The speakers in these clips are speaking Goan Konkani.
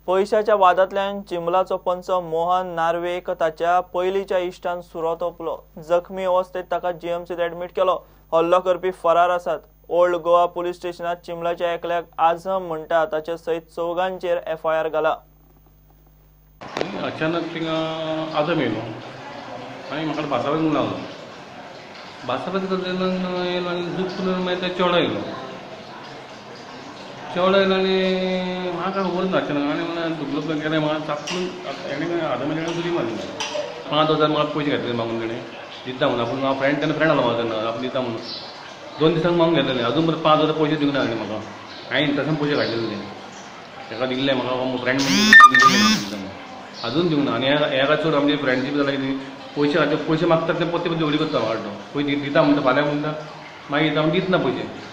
पयशाच्या वादांतल्यान चिंबलाचो पंच मोहन नार्वेक ताच्या पयलींच्या इश्टान सुरो तोपलो. जखमी अवस्थेत ताका जीएमसीत ऍडमीट केलो. हल्लो करपी फरार आसात. ओल्ड गोवा पुलीस स्टेशनात चिंबलाच्या एकल्याक आझम म्हणटा ताचे सयत चौगांचेर एफआयआर घाला. अचानक थिंगा आझम येयलो आनी म्हाका भासाभास करूंक लागलो. भासाभास करतना येयलो आनी झूप करून मागीर ते चेडो येयलो. चेडो येयलो आनी म्हाका खबर ना अचानक आनी म्हणून दुबलो गेलें म्हाका चापून हेणें आदमाच्या सुरी मारली. 5,000 म्हाका पयशे घेतले मागून तेणें दिता म्हणून. आपूण हांव फ्रेंड तेन्ना फ्रेंड आसलो म्हाका तेन्ना आपूण दिता म्हणून 2 दिसांक मागून घेतलें. अजून परत 5,000 पयशे दिवंक ना तेणें म्हाका. हांवें इंट्रस्टान पयशे काडलेले ते ताका दिल्ले म्हाका फ्रेंड म्हणून अजून दिवंक ना. आनी ह्या चड आमची फ्रेंडशीप जाल्या कितें पयशे खातीर पयशे मागतात ते पोते पोते झगडी करता म्हाका. तो पयशे दिता म्हणटा फाल्यां म्हणटा मागीर दिता म्हणटा दितना पयशे.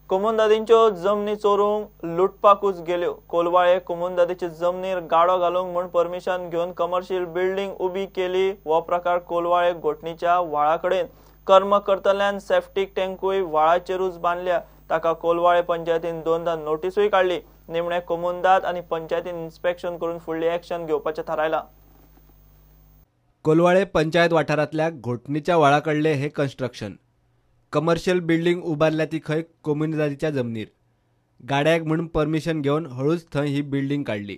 कोमुनिदादींच्यो जमनी चोरूंक लुटपाकूच गेल्यो. कोलवाळे कोमुनिदादीचे जमनीर गाडो घालूंक म्हूण परमिशन घेवन कमर्शियल बिल्डिंग उबी केली. हो प्रकार कोलवाळे घोटणीच्या व्हाळा कडेन. कर्म करतल्यान सेफ्टीक टँकूय व्हाळाचेरूच बांदल्या. ताका कोलवाळे पंचायतीन 2दा नोटीसूय काडली. निमणे कोमुनिदाद आनी पंचायतीन इन्स्पेक्शन करून फुडली एक्शन घेवपाचें थारायलां. कोलवाळे पंचायत वाठारांतल्या घोटणीच्या व्हाळा कडले हे कन्स्ट्रक्शन कमर्शियल बिल्डिंग उबारल्या ती खंय कोमुनिदादीच्या जमनीर. गाड्याक म्हूण परमिशन घेवन हळूच थंय ही बिल्डिंग काडली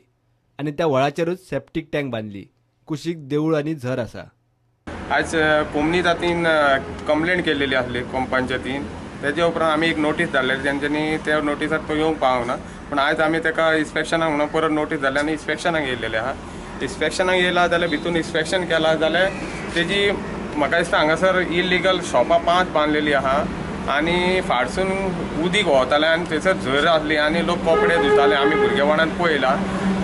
आनी त्या व्हाळाचेरूच सेप्टीक टँक बांदली. कुशीक देवूळ आनी झर आसा. आयज कोमुनिदादीन कंप्लेंट केलेली आसली पंचायतीन. तेजे उपरांत आमी एक नोटीस धाडलेली तेंच्यांनी त्या नोटिसाक तो येवंक पावना. पूण आयज आमी ताका इन्स्पेक्शनाक म्हणून परत नोटीस धाडली आनी इन्स्पेक्शनाक येयलेले आहा. इन्स्पेक्शनाक येयला जाल्यार भितून इन्स्पेक्शन केला जाल्यार तेजी म्हाका दिसता हांगासर इलिगल शॉपां 5 बांदलेली आहा आनी फाटसून उदीक व्हांवतालें आनी थंयसर झर आसली आनी लोक कपडे धुताले. आमी भुरगेपणान पळयला.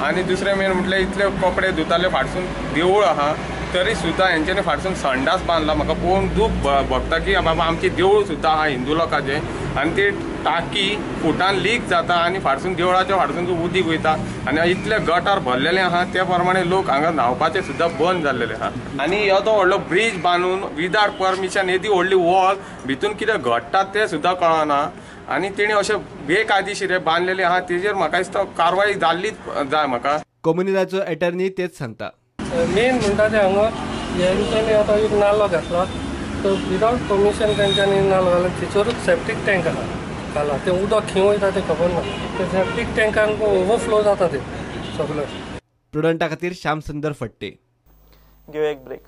आनी दुसरें मेन म्हटल्यार इतले कपडे धुताले फाटसून देवूळ आहा तरी सुद्दां हेंच्यांनी फाटसून संडास बांदला. म्हाका पळोवन दूख भोगता की बाबा आमचें देवूळ सुद्दां आहा हिंदू लोकांचें आनी ती टाकी फुटान लीक जाता आनी फाटसून देवळाच्या फाटसून उदीक वयता आनी इतले गटार भरलेले आहा त्या प्रमाणे लोक हांगा न्हांवपाचें सुद्दां बंद जाल्लेले आहा. आनी हो तो व्हडलो ब्रीज बांदून विदाउट परमिशन येदी व्हडली वॉल भितून कितें घडटा तें सुद्दां कळना आनी तेणी अशें बेकायदेशीर बांदलेले आहा. तेजेर म्हाका दिसता कारवाय जाल्लीच जाय म्हाका. कोमुनिदादचो एटर्नी तेच सांगता. मेन म्हणटा ते हांगा हेंच्यांनी आतां एक नालो घातला तो विदाउट परमिशन तेंच्यांनी नालो घाला. थंयसरूच सेप्टीक टँक आहा घाला. तें उदक खंय वयता तें खबर ना. ते सेप्टीक टँकान ओवरफ्लो जाता तें सगळें. प्रुडंटा खातीर श्याम सुंदर फट्टे. घेवया एक ब्रेक.